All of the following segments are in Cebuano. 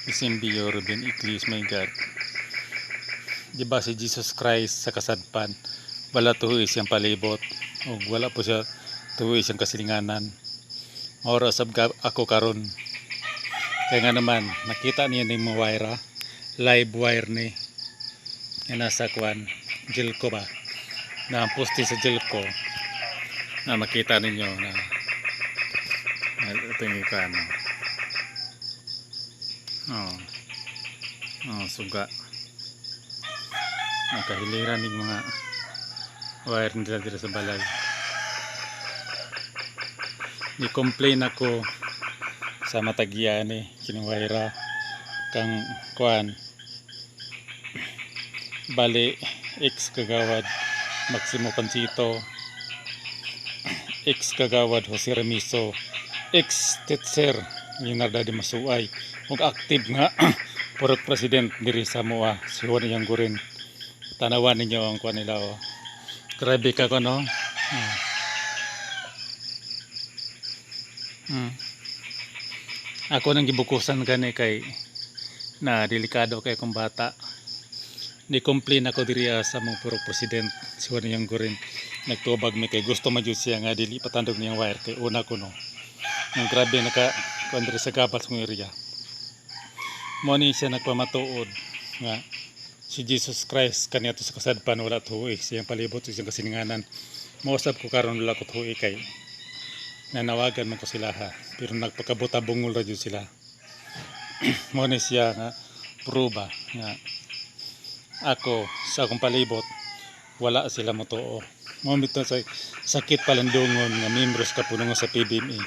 SMBO Ruben Eclis, my God. Di ba si Jesus Christ sa kasadpan, wala tuhoy siyang palibot ug wala po siya tuhoy siyang kasilinganan. Mao ra sab ako karon. Kaya nga naman, nakita niya ni mga wire, ah, live wire ni nga nasa kwan, Jilco ba? Na ang poste sa Jilco na makita ninyo na na ito yung kwan. Oh. Oh, suga. Nakahiliran ng mga wire nila dito sa balay. Ni-complain ako sa matagya ni kining wire kang kuan, bali ex kagawad Maximo Pancito, ex kagawad Jose Remiso, ex Tetser Leonardo de Masuay ug active nga purok president diri sa Mua, si Juan Iyanguren. Tanawan ninyo ang kuan nila, oh. Grabe ka ko, no? Oh. Ako nang gibukusan gani kay na delikado kay akong bata. Ni complain ako diri, ah, sa mong purok president si Juan Iyanguren. Nagtubag mi kay gusto man jud siya nga dili patandog niyang wire kay una ko, no. Nang grabe naka kuan diri sa gabat kong area. Mo ni siya nagpamatuod nga si Jesus Christ kaniadto sa kasadpan, wala tuoy siyang palibot, siyang kasininganan. Mausab ko karon, wala ko tuoy kay nanawagan man ko sila ha, pero nagpakabuta bungol ra jud sila. Mo ni siya nga pruba nga ako sa akong palibot wala sila motuo. Mo bitaw sa sakit palandungon nga membro sa kapunungan sa PBMA,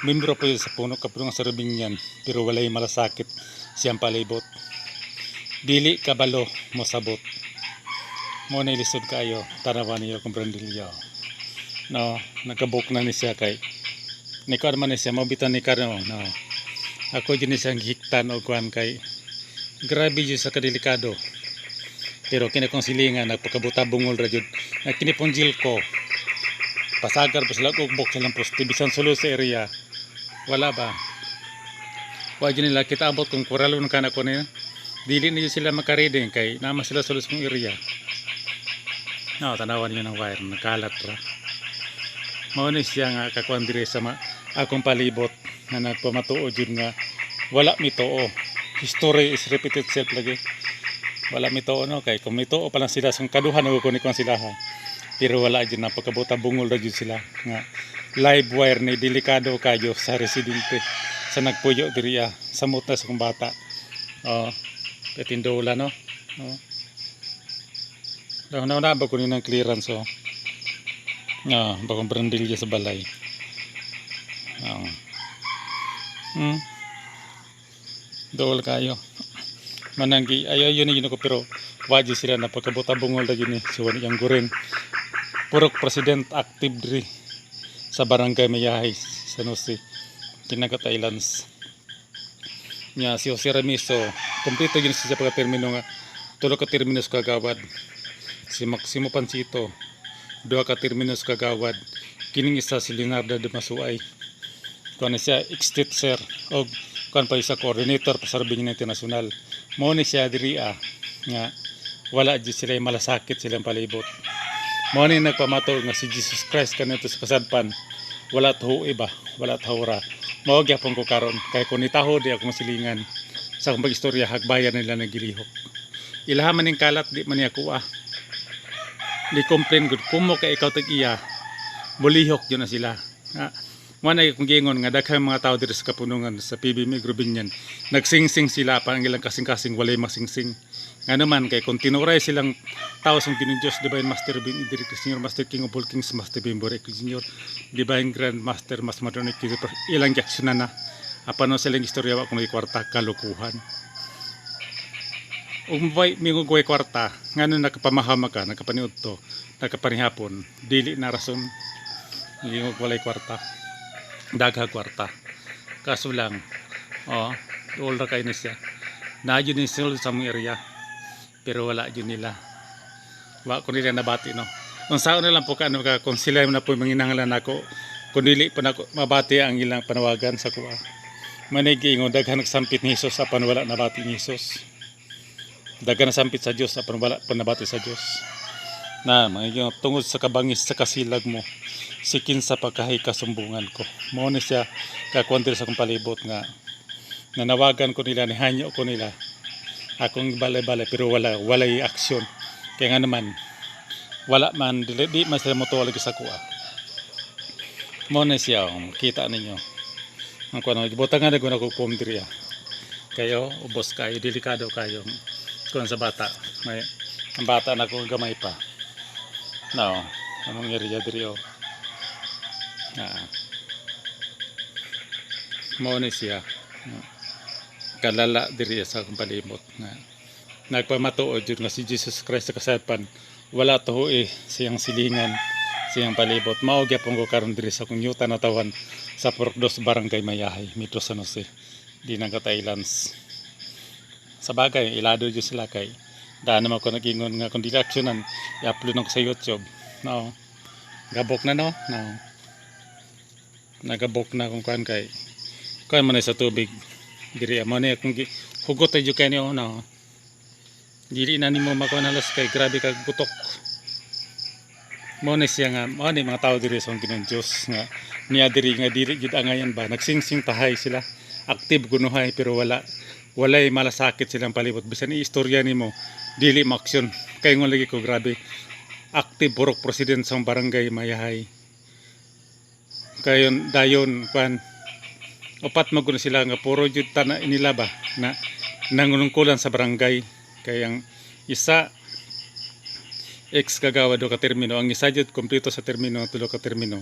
membro pa yun sa puno kapunungan sa Rubinian, pero walay malasakit siyang palibot, dili kabalo mosabot. Mo na lisod kaayo. Tanawan niyo kung brandilya, no? Nagkabuk na ni siya kay ni kuan man ni siya, mo bitaw ni karon, no? Ako jud ni siyang gihiktan og kuan kay grabe jud sa kadelikado, pero kini akong silingan nagpakabuta bungol ra jud na kini pong ko pasagar pa sila ugbok silang poste bisan sulod sa area, wala ba, wa jud nila kita abot kung kuralon kana ko niya, dili niyo sila makareading kay nama sila sulod sa kong area, no? Tanawan niyo ng wire nakalat ra. Mao ni siya nga kakuan diri sa akong palibot nga nagpamatuod jud nga wala mituo. History is repeated itself lagi. Wala mituo, no? Kay kung mituo pa lang sila sa kaduhan ko ni kuan sila ha, pero wala jud, na pagkabuta bungol ra jud sila nga live wire ni delikado kayo sa residente sa nagpuyo diri, ah. Samot na sa kong bata, oh. Petindola, no? Oh. Daw na ba ko ni ng clearance, oh. Ah, bagong brandilya sa balay. Oh. Dool kayo. Mananggi ayo yun yun ko, pero wajib sila na pagkabuta bungol ra yun ni si Juan Iyanguren. Purok president active diri sa barangay Mayahay, San Jose, Dinagat Islands. Nya si Jose Ramiso, kompleto yun siya pagka termino nga tulo ka terminos kagawad. Si Maximo Pancito, duha ka terminos kagawad. Kining isa si Leonardo de Masuay. Kuan na siya, ex-teacher og kuan pa isa, coordinator pa sa Rubinian International. Mao ni siya diri, ah, nga wala jud sila malasakit silang palibot. Mao ni nagpamatuod nga si Jesus Christ kanito sa kasadpan wala tuo ba, wala tahura. Mao gyapon ko karon kay kun nitaho di ako masilingan sa akong pag-istorya, hagbayan nila nagilihok. Ilaha man ning kalat, di man niya kuha. Di complain gud kumo kay ikaw tag iya, mulihok jud na sila. Nga mo na kung giingon nga daghang mga tao diri sa kapunungan sa PBM Grubinian nagsingsing sila pa ang ilang kasing-kasing walay masingsing. Nga naman kay kung tinuray silang tao sa Ginoong Diyos, Divine Master Bin Idris Senior Master, King of all Kings, Master Bin Borek Junior, Divine Grand Master Mas Madonna, ilang jaksyonan na apan no silang istorya wa kung may kwarta, kalukuhan. Ug may mingo way kwarta, ngano nakapamahama ka, nakapaniud to, nakapanihapon, dili na rason ngingog walay kwarta. Dagha kwarta, kaso lang, oh, duol ra kay ni siya na yun ni sa mong area, pero wala yun nila, wa ko nila nabati, no? Kung saan na lang po ka, ano ka, kung sila na po manginahanglan nako, kung dili pa nako mabati ang ilang panawagan sa kuha. Manay giingon, daghan nagsampit ni Jesus apan wala nabati ni Jesus. Daghan nasampit sa Dios apan wala pa nabati sa Dios. Na mga tungod sa kabangis sa kasilag mo, sikin sa pagkahay kasumbungan ko. Mao ni siya kakuan diri sa akong palibot nga nanawagan ko nila, nihanyo ko nila akong balay-balay, pero wala, walay aksyon. Kaya nga naman wala man dili, di man sila motuo lagi sa kuha. Mao na siya, oh, kita ninyo ang kuan, gibutangan na ko pom diri, ah. Kayo ubos kayo, delikado kayo kuan sa bata. May ang bata na ko gamay pa. No, among area diri, oh. Ah. Mao ni siya. Kalala diri sa akong palibot nga nagpamatuod jud nga si Jesus Christ sa kasadpan wala tuhoy siyang silingan, siyang palibot. Mao gyapon ko karon diri sa akong yuta na tawan sa Purok Dos, Barangay Mayahay, Metro San Jose, Dinagat Islands. Sa bagay, ilado jud sila kay daan naman ko nag-ingon nga kung dili aksyonan, i-upload na ko sa YouTube. No, gabok na, no, no, nagabok na kung kuan kay kuan man sa tubig diri. Mo ni akong hugot ay jud kay niyo, no. Dili na nimo makuha halos kay grabe ka gutok. Mo ni siya nga mo ni mga tao diri sa Ginoong Dios nga niya diri nga dili jud angayan ba, nagsingsing tahay sila, active kunuhay, pero wala, walay malasakit silang palibot. Bisan istorya nimo, dili maaksyon. Kay ngon lagi ko, grabe active purok president sa Barangay Mayahay. Kayon dayon kwan, upat man gud sila nga puro jud tana nila ba na nangunungkulan sa barangay. Kay ang isa ex kagawad, do ka termino. Ang isa jud kompleto sa termino, tulo ka termino.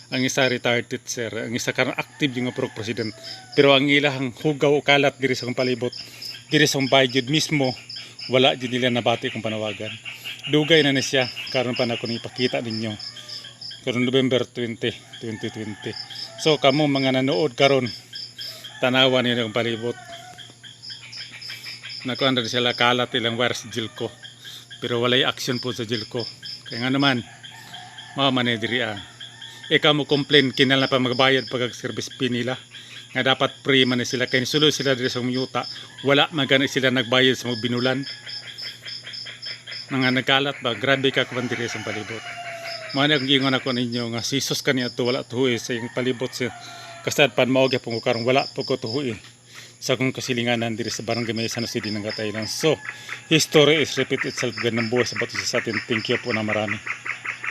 Ang isa retired teacher. Ang isa karon active yung nga purok president, pero ang ilahang hugaw o kalat diri sa akong palibot, diri sa akong bayad jud mismo, wala jud nila nabati kung panawagan. Dugay na ni siya. Karon pa na ko ni ipakita ninyo karon, November 20, 2020. So kamo mga nanood karon, tanawa ninyo ang palibot. Nakuha na sila kalat ilang wires sa Jilco, pero walay action po sa Jilco. Kaya nga naman mao man ni diri, ah. Ikaw mo complain, kinahanglan pa magbayad pag service fee nila nga dapat free man ni sila, kay sulod sila diri sa yuta, wala man gani sila nagbayad sa mga binulan, mga nagkalat ba. Grabe ka kuan diri sa palibot. Mao na akong giingon ako ninyo nga si Jesus kaniya to wala tuhoy sa iyang palibot sa kasadpan. Mao gyapon ko karon, wala po ko tuhoy sa akong kasilinganan diri sa Barangay May San Jose, Dinagat Island. So history is repeat itself. Ganang buhay sa bato sa atin. Thank you po na marami.